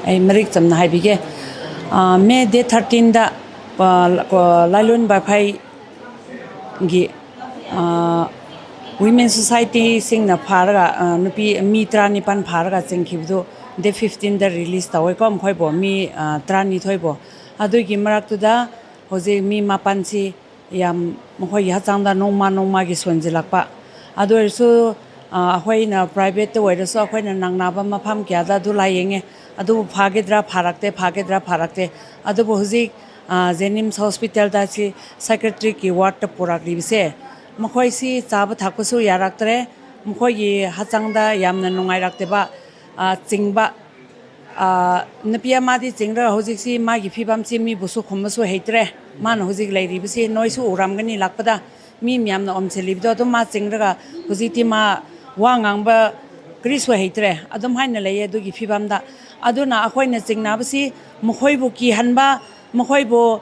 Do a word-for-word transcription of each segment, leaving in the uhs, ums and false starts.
ꯑꯩ ꯃꯔꯤꯛ ꯆꯝꯅ ꯍꯥꯏꯕꯤꯒꯦ꯫ ꯃꯦ ꯗꯦꯠ ꯊꯥꯔꯇꯤꯟꯗ ꯂꯥꯏꯂꯣꯟ ꯕꯥꯐꯩꯒꯤ ꯋꯤꯃꯦꯟ ꯁꯣꯁꯥꯏꯇꯤꯁꯤꯡꯅ ꯐꯥꯔꯒ, ꯅꯨꯄꯤ ꯃꯤ ꯇꯔꯥꯅꯤꯄꯥꯟ ꯐꯥꯔꯒ ꯆꯦꯟꯈꯤꯕꯗꯨ ꯗꯦꯠ ꯐꯤꯐꯇꯤꯟꯗ ꯔꯤꯂꯤꯁ ꯇꯧꯋꯦꯀꯣ, ꯃꯈꯣꯏꯕꯨ, ꯃꯤ ꯇꯔꯥꯅꯤꯊꯣꯏꯕꯨ꯫ ꯑꯗꯨꯒꯤ ꯃꯔꯛꯇꯨꯗ ꯍꯧꯖꯤꯛ ꯃꯤ ꯃꯥꯄꯟꯁꯤ ꯌꯥꯝ, ꯃꯈꯣꯏꯒꯤ ꯍꯛꯆꯥꯡꯗ ꯅꯣꯡꯃ ꯅꯣꯡꯃꯒꯤ ꯁꯣꯟꯖꯤꯜꯂꯛꯄ꯫ ꯑꯗꯨ ꯑꯣꯏꯔꯁꯨ, ꯑꯩꯈꯣꯏꯅ ꯄ꯭ꯔꯥꯏꯚꯦꯠꯇ ꯑꯣꯏꯔꯁꯨ, ꯑꯩꯈꯣꯏꯅ ꯅꯪꯅꯕ ꯃꯐꯝ ꯀꯌꯥꯗ ꯑꯗꯨ ꯂꯥꯏꯌꯦꯡꯉꯦ꯫ ꯑꯗꯨꯕꯨ ꯐꯒꯗ꯭ꯔꯥ ꯐꯔꯛꯇꯦ, ꯐꯒꯗ꯭ꯔꯥ ꯐꯔꯛꯇꯦ꯫ ꯑꯗꯨꯕꯨ ꯍꯧꯖꯤꯛ ꯖꯦꯅꯤꯝꯁ ꯍꯣꯁꯄꯤꯇꯥꯜꯗ ꯁꯤ ꯁꯥꯏꯀ꯭ꯔꯦꯇ꯭ꯔꯤꯛꯀꯤ ꯋꯥꯔꯗꯇ ꯄꯨꯔꯛꯂꯤꯕꯁꯦ, ꯃꯈꯣꯏꯁꯤ ꯆꯥꯕ ꯊꯛꯄꯁꯨ ꯌꯥꯔꯛꯇ꯭ꯔꯦ, ꯃꯈꯣꯏꯒꯤ ꯍꯛꯆꯥꯡꯗ ꯌꯥꯝꯅ ꯅꯨꯡꯉꯥꯏꯔꯛꯇꯕ, ꯆꯤꯡꯕ꯫ ꯅꯨꯄꯤ ꯑꯃꯗꯤ ꯆꯤꯡꯔꯒ ꯍꯧꯖꯤꯛꯁꯤ ꯃꯥꯒꯤ ꯐꯤꯕꯝꯁꯤ ꯃꯤꯕꯨꯁꯨ ꯈꯨꯝꯕꯁꯨ ꯍꯩꯇ꯭ꯔꯦ꯫ ꯃꯥꯅ ꯍꯧꯖꯤꯛ ꯂꯩꯔꯤꯕꯁꯤ ꯅꯣꯏꯁꯨ ꯎꯔꯝꯒꯅꯤ ꯂꯥꯛꯄꯗ, ꯃꯤ ꯃꯌꯥꯝꯅ ꯑꯣꯝꯁꯤꯜꯂꯤꯕꯗꯣ꯫ ꯑꯗꯨꯝ ꯃꯥ ꯆꯤꯡꯔꯒ ꯍꯧꯖꯤꯛꯇꯤ ꯃꯥ ꯋꯥ ꯉꯥꯡꯕ ꯀꯔꯤꯁꯨ ꯍꯩꯇ꯭ꯔꯦ꯫ ꯑꯗꯨꯝ ꯍꯥꯏꯅ ꯂꯩꯌꯦ ꯑꯗꯨꯒꯤ ꯐꯤꯕꯝꯗ꯫ ꯑꯗꯨꯅ ꯑꯩꯈꯣꯏꯅ ꯆꯤꯡꯅꯕꯁꯤ ꯃꯈꯣꯏꯕꯨ ꯀꯤꯍꯟꯕ, ꯃꯈꯣꯏꯕꯨ,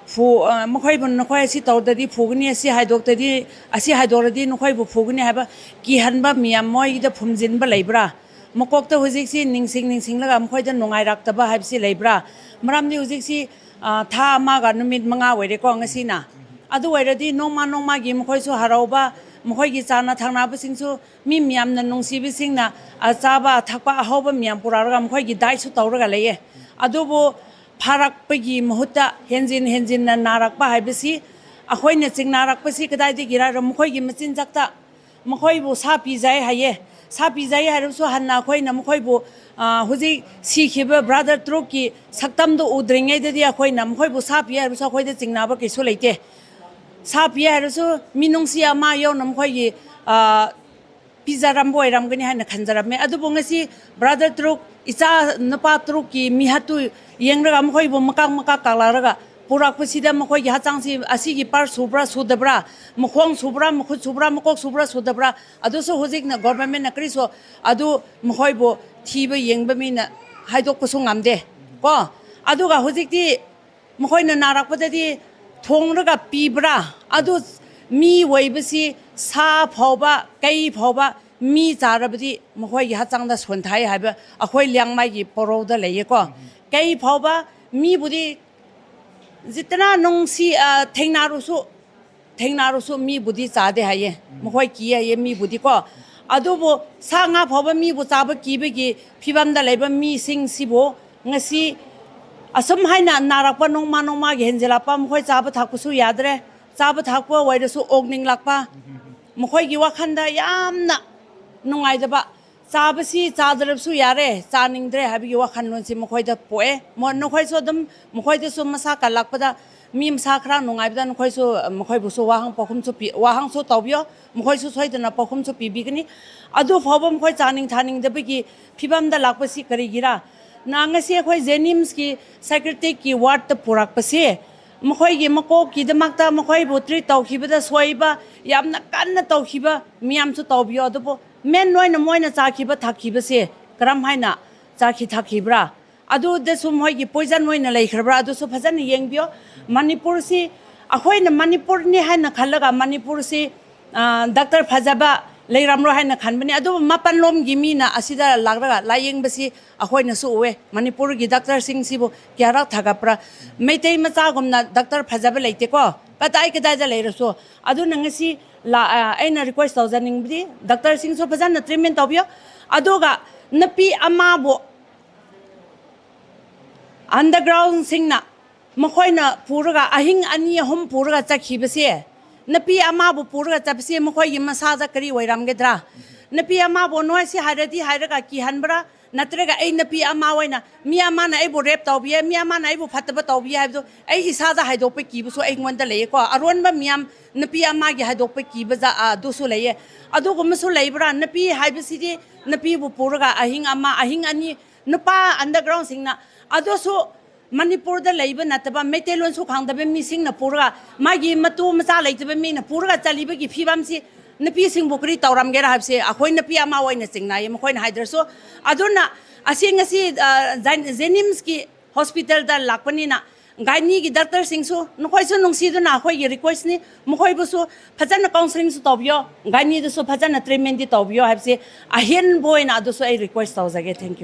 ꯐꯨ-, ꯃꯈꯣꯏꯕꯨ "ꯅꯈꯣꯏ ꯑꯁꯤ ꯇꯧꯗ꯭ꯔꯗꯤ ꯐꯨꯒꯅꯤ, ꯑꯁꯤ ꯍꯥꯏꯗꯣꯛꯇ꯭ꯔꯗꯤ, ꯑꯁꯤ ꯍꯥꯏꯗꯣꯛꯂꯗꯤ ꯅꯈꯣꯏꯕꯨ ꯐꯨꯒꯅꯤ" ꯍꯥꯏꯕ ꯀꯤꯍꯟꯕ ꯃꯌꯥꯝ ꯃꯣꯏꯗ ꯐꯨꯝꯖꯤꯟꯕ ꯂꯩꯕ꯭ꯔꯥ? ꯃꯀꯣꯛꯇ ꯍꯧꯖꯤꯛꯁꯤ ꯅꯤꯡꯁꯤꯡ ꯅꯤꯡꯁꯤꯡꯂꯒ ꯃꯈꯣꯏꯗ ꯅꯨꯡꯉꯥꯏꯔꯛꯇꯕ ꯍꯥꯏꯕꯁꯤ ꯂꯩꯕ꯭ꯔꯥ? ꯃꯔꯝꯗꯤ ꯍꯧꯖꯤꯛꯁꯤ, ꯊꯥ ꯑꯃꯒ ꯅꯨꯃꯤꯠ ꯃꯉꯥ ꯑꯣꯏꯔꯦꯀꯣ ꯉꯁꯤꯅ꯫ ꯑꯗꯨ ꯑꯣꯏꯔꯗꯤ ꯅꯣꯡꯃ ꯅꯣꯡꯃꯒꯤ ꯃꯈꯣꯏꯁꯨ ꯍꯔꯥꯎꯕ, ꯃꯈꯣꯏꯒꯤ ꯆꯥꯅ ꯊꯛꯅꯕꯁꯤꯡꯁꯨ ꯃꯤ ꯃꯌꯥꯝꯅ ꯅꯨꯡꯁꯤꯕꯁꯤꯡꯅ, ꯆꯥꯕ ꯊꯛꯄ ꯑꯍꯥꯎꯕ ꯃꯌꯥꯝ ꯄꯨꯔꯛꯂꯒ ꯃꯈꯣꯏꯒꯤ ꯗꯥꯏꯠꯁꯨ ꯇꯧꯔꯒ ꯂꯩꯌꯦ꯫ ꯑꯗꯨꯕꯨ ꯐꯥꯔꯛꯄꯒꯤ ꯃꯍꯨꯠꯇ ꯍꯦꯟꯖꯤꯟ ꯍꯦꯟꯖꯤꯟꯅ ꯅꯥꯔꯛꯄ ꯍꯥꯏꯕꯁꯤ, ꯑꯩꯈꯣꯏꯅ ꯆꯤꯡꯅꯔꯛꯄꯁꯤ ꯀꯗꯥꯏꯗꯒꯤꯔ? ꯃꯈꯣꯏꯒꯤ ꯃꯆꯤꯟꯖꯥꯛꯇ꯫ ꯃꯈꯣꯏꯕꯨ ꯁꯥ ꯄꯤꯖꯩ ꯍꯥꯏꯌꯦ꯫ ꯁꯥ ꯄꯤꯖꯩ ꯍꯥꯏꯔꯕꯁꯨ ꯍꯟꯅ ꯑꯩꯈꯣꯏꯅ ꯃꯈꯣꯏꯕꯨ, ꯍꯧꯖꯤꯛ ꯁꯤꯈꯤꯕ ꯕ꯭ꯔꯥꯗꯔ ꯇꯔꯨꯛꯀꯤ ꯁꯛꯇꯝꯗꯨ ꯎꯗ꯭ꯔꯤꯉꯩꯗꯗꯤ ꯑꯩꯈꯣꯏꯅ ꯃꯈꯣꯏꯕꯨ ꯁꯥ ꯄꯤ ꯍꯥꯏꯔꯕꯁꯨ ꯑꯩꯈꯣꯏꯗ ꯆꯤꯡꯅꯕ ꯀꯩꯁꯨ ꯂꯩꯇꯦ꯫ ꯁꯥ ꯄꯤ ꯍꯥꯏꯔꯁꯨ ꯃꯤꯅꯨꯡꯁꯤ ꯑꯃ ꯌꯥꯎꯅ ꯃꯈꯣꯏꯒꯤ, ꯄꯤꯖꯔꯝꯕ ꯑꯣꯏꯔꯝꯒꯅꯤ ꯍꯥꯏꯅ ꯈꯟꯖꯔꯝꯃꯦ꯫ ꯑꯗꯨꯕꯨ ꯉꯁꯤ ꯕ꯭ꯔꯥꯗꯔ ꯇꯔꯨꯛ, ꯏꯆꯥ ꯅꯨꯄꯥ ꯇꯔꯨꯛꯀꯤ ꯃꯤꯍꯠꯇꯨ ꯌꯦꯡꯂꯒ, ꯃꯈꯣꯏꯕꯨ ꯃꯀꯥꯛ ꯃꯀꯥꯛ ꯀꯥꯛꯂꯛꯂꯒ ꯄꯨꯔꯛꯄꯁꯤꯗ, ꯃꯈꯣꯏꯒꯤ ꯍꯛꯆꯥꯡꯁꯤ ꯑꯁꯤꯒꯤ ꯄꯥꯔꯠ ꯁꯨꯕ꯭ꯔꯥ ꯁꯨꯗꯕ꯭ꯔꯥ, ꯃꯈꯣꯡ ꯁꯨꯕ꯭ꯔꯥ, ꯃꯈꯨꯠ ꯁꯨꯕ꯭ꯔꯥ, ꯃꯀꯣꯛ ꯁꯨꯕ꯭ꯔꯥ ꯁꯨꯗꯕ꯭ꯔꯥ, ꯑꯗꯨꯁꯨ ꯍꯧꯖꯤꯛꯅ ꯒꯣꯚꯔꯟꯃꯦꯟꯅ ꯀꯔꯤꯁꯨ ꯑꯗꯨ ꯃꯈꯣꯏꯕꯨ ꯊꯤꯕ ꯌꯦꯡꯕ ꯃꯤꯅ ꯍꯥꯏꯗꯣꯛꯄꯁꯨ ꯉꯝꯗꯦ ꯀꯣ꯫ ꯑꯗꯨꯒ ꯍꯧꯖꯤꯛꯇꯤ ꯃꯈꯣꯏꯅ ꯅꯥꯔꯛꯄꯗꯗꯤ ꯊꯣꯡꯂꯒ ꯄꯤꯕ꯭ꯔꯥ? ꯑꯗꯨ ꯃꯤ ꯑꯣꯏꯕꯁꯤ ꯁꯥ ꯐꯥꯎꯕ, ꯀꯩ ꯐꯥꯎꯕ ꯃꯤ ꯆꯥꯔꯕꯗꯤ ꯃꯈꯣꯏꯒꯤ ꯍꯛꯆꯥꯡꯗ ꯁꯣꯟꯊꯩ ꯍꯥꯏꯕ ꯑꯩꯈꯣꯏ ꯂꯤꯌꯥꯡꯃꯩꯒꯤ ꯄꯔꯧꯗ ꯂꯩꯌꯦꯀꯣ꯫ ꯀꯩ ꯐꯥꯎꯕ ꯃꯤꯕꯨꯗꯤ ꯖꯤꯇꯅ ꯅꯨꯡꯁꯤ, ꯑ, ꯊꯦꯡꯅꯔꯨꯁꯨ, ꯊꯦꯡꯅꯔꯨꯁꯨ ꯃꯤꯕꯨꯗꯤ ꯆꯥꯗꯦ ꯍꯥꯏꯌꯦ꯫ ꯃꯈꯣꯏ ꯀꯤ ꯍꯥꯏꯌꯦ ꯃꯤꯕꯨꯗꯤꯀꯣ꯫ ꯑꯗꯨꯕꯨ ꯁꯥ ꯉꯥ ꯐꯥꯎꯕ ꯃꯤꯕꯨ ꯆꯥꯕ ꯀꯤꯕꯒꯤ ꯐꯤꯕꯝꯗ ꯂꯩꯕ ꯃꯤꯁꯤꯡꯁꯤꯕꯨ ꯉꯁꯤ ꯑꯁꯨꯝ ꯍꯥꯏꯅ ꯅꯥꯔꯛꯄ, ꯅꯣꯡꯃ ꯅꯣꯡꯃꯒꯤ ꯍꯦꯟꯖꯤꯜꯂꯛꯄ, ꯃꯈꯣꯏ ꯆꯥꯕ ꯊꯛꯄꯁꯨ ꯌꯥꯗ꯭ꯔꯦ, ꯆꯥꯕ ꯊꯛꯄ ꯑꯣꯏꯔꯁꯨ ꯑꯣꯛꯅꯤꯡꯂꯛꯄ, ꯃꯈꯣꯏꯒꯤ ꯋꯥꯈꯜꯗ ꯌꯥꯝꯅ ꯅꯨꯡꯉꯥꯏꯇꯕ, ꯆꯥꯕꯁꯤ ꯆꯥꯗ꯭ꯔꯕꯁꯨ ꯌꯥꯔꯦ, ꯆꯥꯅꯤꯡꯗ꯭ꯔꯦ ꯍꯥꯏꯕꯒꯤ ꯋꯥꯈꯜꯂꯣꯟꯁꯤ ꯃꯈꯣꯏꯗ ꯄꯣꯛꯑꯦ꯫ ꯃꯣ-, ꯅꯈꯣꯏꯁꯨ ꯑꯗꯨꯝ, ꯃꯈꯣꯏꯗꯁꯨ ꯃꯁꯥ ꯀꯜꯂꯛꯄꯗ, ꯃꯤ ꯃꯁꯥ ꯈꯔ ꯅꯨꯡꯉꯥꯏꯕꯗ ꯅꯈꯣꯏꯁꯨ, ꯃꯈꯣꯏꯕꯨꯁꯨ ꯋꯥꯍꯪ ꯄꯥꯎꯈꯨꯝꯁꯨ ꯄꯤ-, ꯋꯥꯍꯪꯁꯨ ꯇꯧꯕꯤꯌꯣ, ꯃꯈꯣꯏꯁꯨ ꯁꯣꯏꯗꯅ ꯄꯥꯎꯈꯨꯝꯁꯨ ꯄꯤꯕꯤꯒꯅꯤ꯫ ꯑꯗꯨ ꯐꯥꯎꯕ ꯃꯈꯣꯏ ꯆꯥꯅꯤꯡ ꯊꯥꯅꯤꯡꯗꯕꯒꯤ ꯐꯤꯕꯝꯗ ꯂꯥꯛꯄꯁꯤ ꯀꯔꯤꯒꯤꯔꯥ? ꯅ-, ꯉꯁꯤ ꯑꯩꯈꯣꯏ ꯖꯦꯅꯤꯝꯁꯀꯤ ꯁꯥꯏꯀ꯭ꯔꯦꯇꯤꯛꯀꯤ ꯋꯥꯔꯗꯇ ꯄꯨꯔꯛꯄꯁꯦ, ꯃꯈꯣꯏꯒꯤ ꯃꯀꯣꯛꯀꯤꯗꯃꯛꯇ ꯃꯈꯣꯏꯕꯨ ꯇ꯭ꯔꯤꯠ ꯇꯧꯈꯤꯕꯗ ꯁꯣꯏꯕ, ꯌꯥꯝꯅ ꯀꯟꯅ ꯇꯧꯈꯤꯕ ꯃꯤꯌꯥꯝꯁꯨ ꯇꯧꯕꯤꯌꯣ꯫ ꯑꯗꯨꯕꯨ ꯃꯦꯟ ꯑꯣꯏꯅ ꯃꯣꯏꯅ ꯆꯥꯈꯤꯕ ꯊꯛꯈꯤꯕꯁꯦ ꯀꯔꯝ ꯍꯥꯏꯅ ꯆꯥꯈꯤ ꯊꯛꯈꯤꯕ꯭ꯔꯥ? ꯑꯗꯨꯗꯁꯨ ꯃꯣꯏꯒꯤ ꯄꯣꯏꯖꯟ ꯑꯣꯏꯅ ꯂꯩꯈ꯭ꯔꯕ꯭ꯔꯥ? ꯑꯗꯨꯁꯨ ꯐꯖꯅ ꯌꯦꯡꯕꯤꯌꯣ꯫ ꯃꯅꯤꯄꯨꯔꯁꯤ, ꯑꯩꯈꯣꯏꯅ ꯃꯅꯤꯄꯨꯔꯅꯤ ꯍꯥꯏꯅ ꯈꯜꯂꯒ ꯃꯅꯤꯄꯨꯔꯁꯤ, ꯑ, ꯗꯥꯛꯇꯔ ꯐꯖꯕ ꯂꯩꯔꯝꯔꯣꯏ ꯍꯥꯏꯅ ꯈꯟꯕꯅꯤ꯫ ꯑꯗꯨꯕꯨ ꯃꯄꯥꯟꯂꯣꯝꯒꯤ ꯃꯤꯅ ꯑꯁꯤꯗ ꯂꯥꯛꯂꯒ ꯂꯥꯌꯦꯡꯕꯁꯤ ꯑꯩꯈꯣꯏꯅꯁꯨ ꯎꯑꯦ꯫ ꯃꯅꯤꯄꯨꯔꯒꯤ ꯗꯥꯛꯇꯔꯁꯤꯡꯁꯤꯕꯨ ꯀꯌꯥꯔꯛ ꯊꯥꯒꯠꯄ꯭ꯔꯥ? ꯃꯩꯇꯩ ꯃꯆꯥꯒꯨꯝꯅ ꯗꯥꯛꯇꯔ ꯐꯖꯕ ꯂꯩꯇꯦꯀꯣ, ꯀꯗꯥꯏ ꯀꯗꯥꯏꯗ ꯂꯩꯔꯁꯨ꯫ ꯑꯗꯨꯅ ꯉꯁꯤ ꯂꯥ-, ꯑ, ꯑꯩꯅ ꯔꯤꯀ꯭ꯋꯦꯁ ꯇꯧꯖꯅꯤꯡꯕꯗꯤ ꯗꯥꯛꯇꯔꯁꯤꯡꯁꯨ ꯐꯖꯅ ꯇ꯭ꯔꯤꯠꯃꯦꯟ ꯇꯧꯕꯤꯌꯣ꯫ ꯑꯗꯨꯒ ꯅꯨꯄꯤ ꯑꯃꯕꯨ ꯑꯟꯗꯔꯒ꯭ꯔꯥꯎꯟꯁꯤꯡꯅ ꯃꯈꯣꯏꯅ ꯄꯨꯔꯒ ꯑꯍꯤꯡ ꯑꯅꯤ ꯑꯍꯨꯝ ꯄꯨꯔꯒ ꯆꯠꯈꯤꯕꯁꯦ, ꯅꯨꯄꯤ ꯑꯃꯕꯨ ꯄꯨꯔꯒ ꯆꯠꯄꯁꯦ ꯃꯈꯣꯏꯒꯤ ꯃꯁꯥꯗ ꯀꯔꯤ ꯑꯣꯏꯔꯝꯒꯗ꯭ꯔꯥ? ꯅꯨꯄꯤ ꯑꯃꯕꯨ ꯅꯣꯏꯁꯤ ꯍꯥꯏꯔꯗꯤ ꯍꯥꯏꯔꯒ ꯀꯤꯍꯟꯕ꯭ꯔꯥ? ꯅꯠꯇ꯭ꯔꯒ ꯑꯩ ꯅꯨꯄꯤ ꯑꯃ ꯑꯣꯏꯅ ꯃꯤ ꯑꯃꯅ ꯑꯩꯕꯨ ꯔꯦꯞ ꯇꯧꯕꯤꯌꯦ, ꯃꯤ ꯑꯃꯅ ꯑꯩꯕꯨ ꯐꯠꯇꯕ ꯇꯧꯕꯤꯌꯦ ꯍꯥꯏꯕꯗꯨ ꯑꯩ ꯏꯁꯥꯗ ꯍꯥꯏꯗꯣꯛꯄ ꯀꯤꯕꯁꯨ ꯑꯩꯉꯣꯟꯗ ꯂꯩꯌꯦꯀꯣ꯫ ꯑꯔꯣꯟꯕ ꯃꯤꯌꯥꯝ ꯅꯨꯄꯤ ꯑꯃꯒꯤ ꯍꯥꯏꯗꯣꯛꯄ ꯀꯤꯕ ꯖꯥ-, ꯑ, ꯑꯗꯨꯁꯨ ꯂꯩꯌꯦ꯫ ꯑꯗꯨꯒꯨꯝꯕꯁꯨ ꯂꯩꯕ꯭ꯔꯥ? ꯅꯨꯄꯤ ꯍꯥꯏꯕꯁꯤꯗꯤ ꯅꯨꯄꯤꯕꯨ ꯄꯨꯔꯒ ꯑꯍꯤꯡ ꯑꯃ, ꯑꯍꯤꯡ ꯑꯅꯤ ꯅꯨꯄꯥ ꯑꯟꯗꯔꯒ꯭ꯔꯥꯎꯟꯁꯤꯡꯅ ꯑꯗꯨꯁꯨ ꯃꯅꯤꯄꯨꯔꯗ ꯂꯩꯕ ꯅꯠꯇꯕ ꯃꯩꯇꯩꯂꯣꯟꯁꯨ ꯈꯪꯗꯕ ꯃꯤꯁꯤꯡꯅ ꯄꯨꯔꯒ ꯃꯥꯒꯤ ꯃꯇꯨ ꯃꯆꯥ ꯂꯩꯇꯕ ꯃꯤꯅ ꯄꯨꯔꯒ ꯆꯠꯂꯤꯕꯒꯤ ꯐꯤꯕꯝꯁꯤ ꯅꯨꯄꯤꯁꯤꯡꯕꯨ ꯀꯔꯤ ꯇꯧꯔꯝꯒꯦꯔꯥ ꯍꯥꯏꯕꯁꯦ ꯑꯩꯈꯣꯏ ꯅꯨꯄꯤ ꯑꯃ ꯑꯣꯏꯅ ꯆꯤꯡꯅꯩꯌꯦ ꯃꯈꯣꯏꯅ ꯍꯥꯏꯗ꯭ꯔꯁꯨ꯫ ꯑꯗꯨꯅ ꯑꯁꯤ ꯉꯁꯤ, ꯑ, ꯖꯥꯏꯟ-, ꯖꯦꯅꯤꯝꯁꯀꯤ ꯍꯣꯁꯄꯤꯇꯥꯜꯗ ꯂꯥꯛꯄꯅꯤꯅ ꯒꯥꯏꯅꯤꯒꯤ ꯗꯥꯛꯇꯔꯁꯤꯡꯁꯨ ꯅꯈꯣꯏꯁꯨ ꯅꯨꯡꯁꯤꯗꯨꯅ ꯑꯩꯈꯣꯏꯒꯤ ꯔꯤꯀ꯭ꯋꯦꯁꯅꯤ, ꯃꯈꯣꯏꯕꯨꯁꯨ ꯐꯖꯅ ꯀꯥꯎꯟꯁꯤꯂꯤꯡꯁꯨ ꯇꯧꯕꯤꯌꯣ, ꯒꯥꯏꯅꯤꯗꯁꯨ ꯐꯖꯅ ꯇ꯭ꯔꯤꯠꯃꯦꯟꯗꯤ ꯇꯧꯕꯤꯌꯣ ꯍꯥꯏꯕꯁꯤ ꯑꯍꯦꯟꯕ ꯑꯣꯏꯅ ꯑꯗꯨꯁꯨ ꯑꯩ ꯔꯤꯀ꯭ꯋꯦꯁ ꯇꯧꯖꯒꯦ꯫ Thank you.